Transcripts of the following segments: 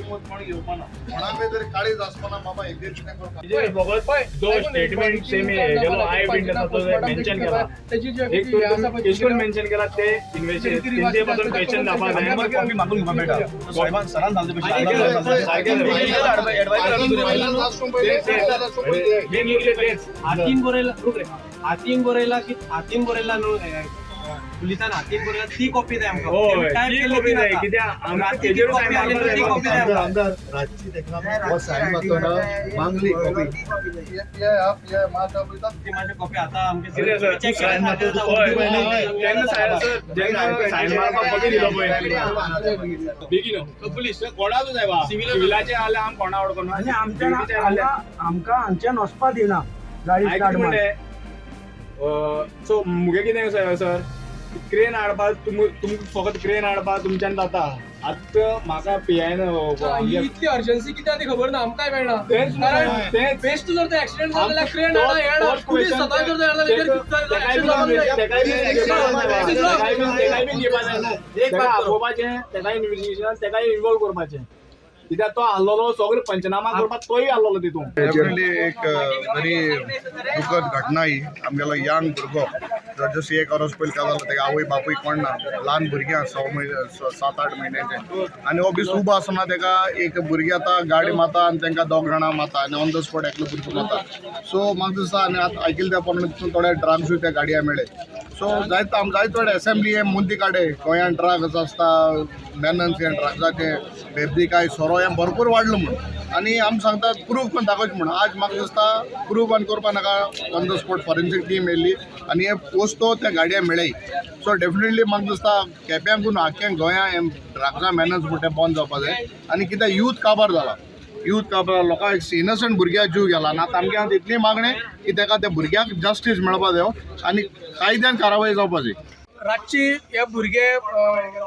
कोण घेवपाना. कोणाकय तरी काळीज आसपाना बाबा, एक दीस कितें करता. फकत जो स्टेटमेंट तेमी हे केलो, I witness mention केला त्याची जी एक हे आसा पळय, केश कोण मेन्शन केला ते इन्व्हेस्टिगेशन तेंचे पासून क्वेश्चन जावपा जाय. कॉपी मागून घेवपा मेळटा साहेबान, सरान सांगले. मेन उरले तेच. हातीन बरयला, रुक रे, हातीन बरयला की हातीन बरयला न्हू, पुलिसान हातीन बरयला ती कॉपी जाय आमकां. होय, टायप ती केल्ली कॉपी ती जाय. नाका. कित्याक आमकां राती ती तेजेरूच कॉपी सायन आली, ती मारपाक कॉपी जाय. जाय आमकां. आमदार, रातची तेका हो सायन मारतना मागली कॉपी. ती माझी कॉपी आता आमके कितें सर? चेक सायन केल्या. हय, तेन्ना सायन सर, जेन्ना सायन मारपाक कॉपी दिलो पळय बेगीन पुलीस कोणाचो जाय, सिव्हिलाचे आले, आम कोणा वळखना. आनी आमच्या आमकां हांगच्यान वचपा दिना गाडी हांवें स्टार्ट कितें मार. म्हणलें, सो मुगे कितें सर, क्रेन हाडपाक तुमकां फकत क्रेन हाडपाक तुमच्यान जाता. आतां म्हाका पी आयन ही इतली अर्जन्सी कित्याक ती खबर ना, आमकांय मेळना. तेच कारण तेच. बेस्ट जर ते एक्सिडेंट जालो जाल्यार क्रेन हाडा, हे हाडा, पुलीस स्वता जर ते हाडला जाल्यार तेकाय बी घेवपा जाय, तेका आपोवपाचें, तेकाय इन्व्हेस्टिगेशन, तेकाय इन्वॉल्व करपाचें, कित्याक तो आहलोलो सगळे पंचनामा करपाक, तोय आहलोलो तितून. डेफिनेटली एक व्हेरी दुखद घटना ही. आमगेलो यंग भुरगो जो जस्ट एक वर्स पयलीं काजाल, तेका आवय बापूय कोण ना, ल्हान भुरगें आसा, 6 म्हयने, 7-8 म्हयन्याचें. आनी हो बेस उबो आसतना तेका एक भुरगें आतां गाडी मारता आनी तेंकां दोग जाणां मारता आनी ऑन the spot एकलो भुरगो मारता. सो म्हाका दिसता, आनी आतां आयकिल्ले त्या प्रमाणे तितून थोडे ड्रग्सूय त्या गाडयां मेळ्ळे. सो जायते आम जायते थोडे एसेंब्ली हे मुंदी काडे, गोंयांत ड्रग्स आसता, मेनन्स हे ड्रग्साचे बेबदी काय सोरो हें भरपूर वाडलो म्हूण. आनी आमी सांगतात प्रूफ पण दाखोवचें म्हूण. आज म्हाका दिसता प्रूफ आनी करपा नाका, on the spot forensic team येयल्ली आनी हे वस्तू त्या गाडयां मेळ्ळी. सो डेफिनेटली म्हाका दिसता केप्यांकून आख्ख्या गोंया हे ड्रग्सां मेनन्स म्हणटा तें बंद जावपा जाय. आनी कित्याक यूथ काबार जाला, यूथ काबार, लोकांक इनोसंट भुरग्याक जीव गेला. आनी आतां आमगे आतां इतली मागणें की तेका त्या भुरग्याक जस्टीस मेळपा जायो आनी कायद्यान कारवाय जावपा जाय. रातची हे भुरगे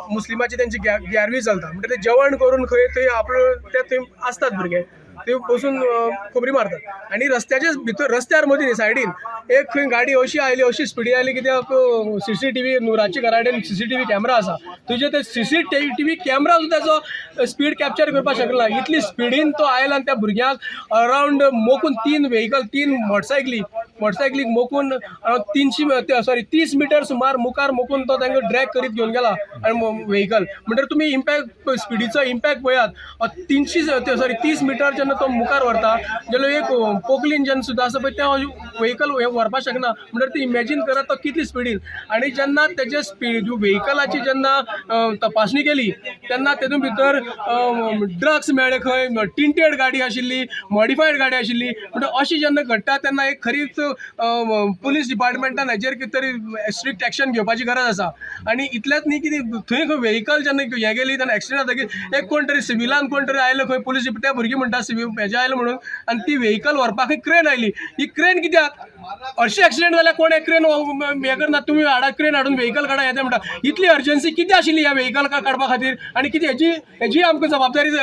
मुस्लिमाची त्यांची ग्यारवी चलता, म्हणजे ते जेवण करून खंय थंय आपलो ते थंय आसतात भुरगे, ते बसून खबरी मारतात. आनी रस्त्याच्याच भितर, रस्त्यार मदीं न्ही, सायडीन एक खंय गाडी अशी आयली, अशी स्पिडी आयली कित्याक सीसीटीव्ही नुराच्या घरा कडेन सीसीटीव्ही कॅमेरा आसा, तुजे ते सीसीटीव्ही कॅमेरा सुद्दां ताचो स्पीड कॅप्चर करपाक शकना, इतली स्पिडीन तो आयला. आनी त्या भुरग्यांक अरावंड मोखून तीन व्हेकल, तीन मोटरसायकली, मोटरसायकलीक मोखून अरावंड 300, सॉरी, 30 मिटर सुमार मुखार मोखून तो तांकां ड्रॅग करीत घेवन गेला. आनी व्हेकल म्हणटकीर तुमी इम्पॅक्ट, स्पिडीचो इम्पॅक्ट पळयात. 300, सॉरी, 30 मिटर जेन्ना तो मुखार व्हरता जाल्यार एक पोकलीन जेन्ना सुद्दां आसा पळय, तें व्हेकल हें व्हरपाक शकना. म्हणटकीर ती इमॅजीन करात तो कितली स्पिडीन. आनी जेन्ना तेजे स्पीड व्हेकलाची जेन्ना तपासणी केली तेन्ना तेतून भितर ड्रग्स मेळ्ळे खंय. टिंटेड गाडी आशिल्ली, मॉडिफायड गाडी आशिल्ली. म्हणटा अशें जेन्ना घडटा तेन्ना एक खरीच पुलीस डिपार्टमेंटान हेजेर कितें तरी स्ट्रिक्ट एक्शन घेवपाची गरज आसा. आनी इतलेंच न्ही की थंय खंय व्हेकल जेन्ना हें गेली तेन्ना एक्सिडंट जातकीर एक कोण तरी सिविलान कोण तरी आयलो खंय, पुलीस त्या भुरगीं म्हणटा सिवील हेजें आयलो म्हणून, आनी ती व्हेकल व्हरपाक खंय क्रेन आयली. ही क्रेन कित्याक? हरशीं एक्सिडंट जाल्यार कोण एक क्रेन हें करना. तुमी हाडा क्रेन हाडून व्हेकल काडा हें तें म्हणटा. इतली अर्जन्सी कितें आशिल्ली ह्या व्हेकल काडपा खातीर? आनी कितें हेजी आमकां जबाबदारी पी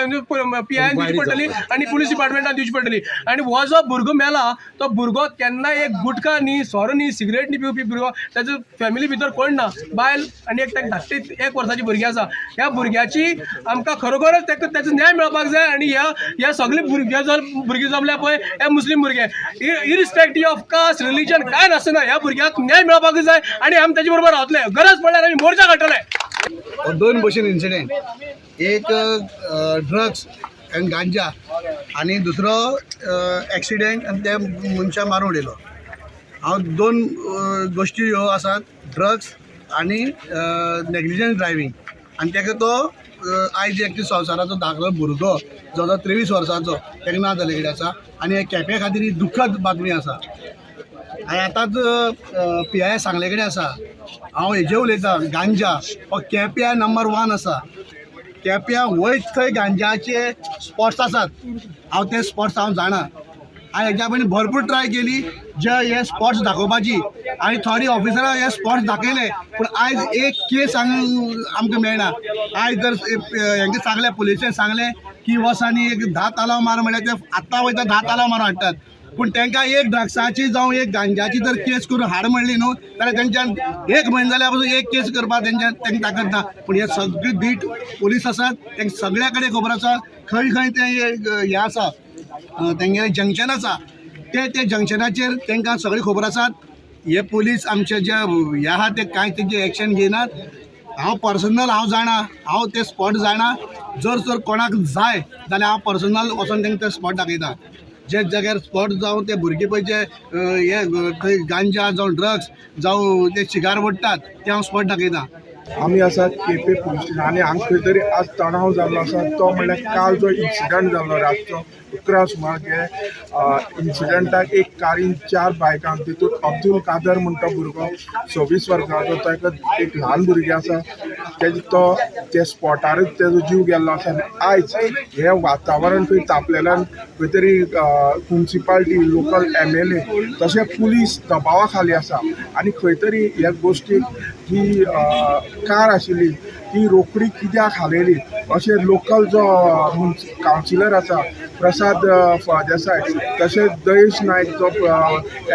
आयन दिवची पडटली आनी पुलीस डिपार्टमेंटान दिवची पडटली. आनी हो जो भुरगो मेला तो भुरगो केन्नाय एक गुटखा न्ही, सोरो न्ही, सिगरेट न्ही पिवपी भुरगो. ताजो फॅमिली भितर कोण ना, बायल आनी एक ताका धाकटी एक वर्साची भुरगीं आसा. ह्या भुरग्याची आमकां खरोखरच ताका ताचो न्याय मेळपाक जाय. आनी ह्या ह्या सगळे भुरगे जर भुरगीं जमल्या पळय, हे मुस्लीम भुरगे, इरिस्पेक्टीव ऑफ कास्ट, रिलिजन कांय नासतना ह्या भुरग्याक न्याय मेळपाक जाय. आनी आमी ताचे बरोबर रावतले, गरज पडल्यार आमी मोर्चा काडटले. हो दोन भशेन इन्सिडेंट, एक ड्रग्स आनी गांजा आनी दुसरो एक्सिडेंट आनी त्या मनशाक मारून उडयलो. हांव दोन गोश्टी ह्यो आसात, ड्रग्स आनी नेग्लिजन्स ड्रायवींग. आनी तेका तो आयज एक संवसाराचो धाकलो भुरगो जो जो 23 वर्सांचो तेका ना जाल्ले कडेन आसा. आनी हे केप्या खातीर ही दुखद बातमी आसा. आनी आतांच पी I सांगले कडेन आसा. हांव हेजे उलयतां, गांजा हो केप्या नंबर वन आसा. केप्यां वयत थंय गांजाचे स्पॉट्स आसात. हांव ते स्पॉट्स हांव जाणा. आनी हेज्या पयलीं भरपूर ट्राय केली जे हे स्पॉट्स दाखोवपाची आनी थोडी ऑफिसरां हे स्पॉट्स दाखयले, पूण आयज एक केस हांगा आमकां मेळना. आयज जर हेंकां सांगलें, पुलिशेन सांगलें की वच आनी एक 10 तालांव मार म्हणल्यार ते आत्तां वयता, 10 तालांव मारून हाडटात. पूण तांकां एक ड्रग्साची जावं एक गांजाची जर केस करून हाड म्हणली न्हू जाल्यार तेंच्यान एक म्हयनो जाल्यार पासून एक केस करपाक तेंच्यान तांकां ताकद ना. पूण हे सगळे धीट पुलीस आसात, तांकां सगळ्या कडेन खबर आसा खंय खंय ते हे आसा, तेंगेलें जंक्शन आसा, ते ते जंक्शनाचेर तांकां सगळी खबर आसात. हे पुलीस आमचे जे हे आहा ते कांय तेंचे एक्शन घेयनात. हांव पर्सनल हांव जाणा, हांव ते स्पॉट जाणा. जर जर कोणाक जाय जाल्यार हांव पर्सनल वचोन तांकां ते स्पॉट दाखयता. जे जाग्यार स्पॉट जावं ते भुरगे पळय जे हे थंय गांजा जावं ड्रग्स जावं ते शिगार ओडटात ते हांव स्पॉट दाखयता. आमी आसात केपें पुलीस स्टेशन आनी हांगा खंय तरी आज तणाव जाल्लो आसा तो म्हणल्यार काल जो इन्सिडंट जाल्लो रातचो 11 सुमार इन्सिडंटाक एक कारीन 4 बायकांक तितून अब्दुल कादर म्हणटा भुरगो 26 वर्सांचो तो एक ल्हान भुरगें आसा, तेजो तो ते स्पॉटारूच तेजो जीव गेल्लो आसा. आनी आयज हें वातावरण खंय तापलेल्यान खंय तरी मुन्सिपाल्टी लोकल MLA तशें पुलीस दबावा खाली आसा आनी खंय तरी ह्या गोश्टीक ही कार आशिल्ली ती रोखडी कित्याक हालयली अशें लोकल जो कावन्सिलर आसा प्रसाद फळदेसाय तशेंच दयेश नायक जो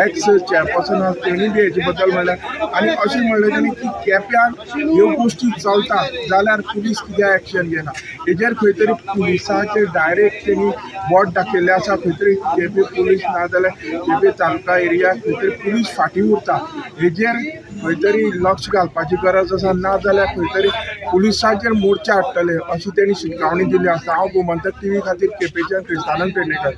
एक्स चेअरपर्सन आसा तेणी बी हेजे बद्दल म्हणलें आनी अशें म्हणलें तेणी की केप्यान ह्यो गोश्टी चलतात जाल्यार पुलीस कित्याक एक्शन घेना. हेजेर खंय तरी पुलिसाचेर डायरेक्ट तेणी बोट दाखयल्लें आसा. खंय तरी केपें पुलीस ना जाल्यार केपें तालुका एरिया खंय तरी पुलीस फाटीं उरता, हेजेर खंय तरी लक्ष घालपाची गरज आसा. ना जाल्यार खंय तरी पुलिसांचेर मोर्चा हाडटले अशी तेणी शिटकावणी दिल्ली आसा. हांव गोमंतक टीव्ही खातीर केपेंच्यान क्रिस्तानंद पेडणेकर.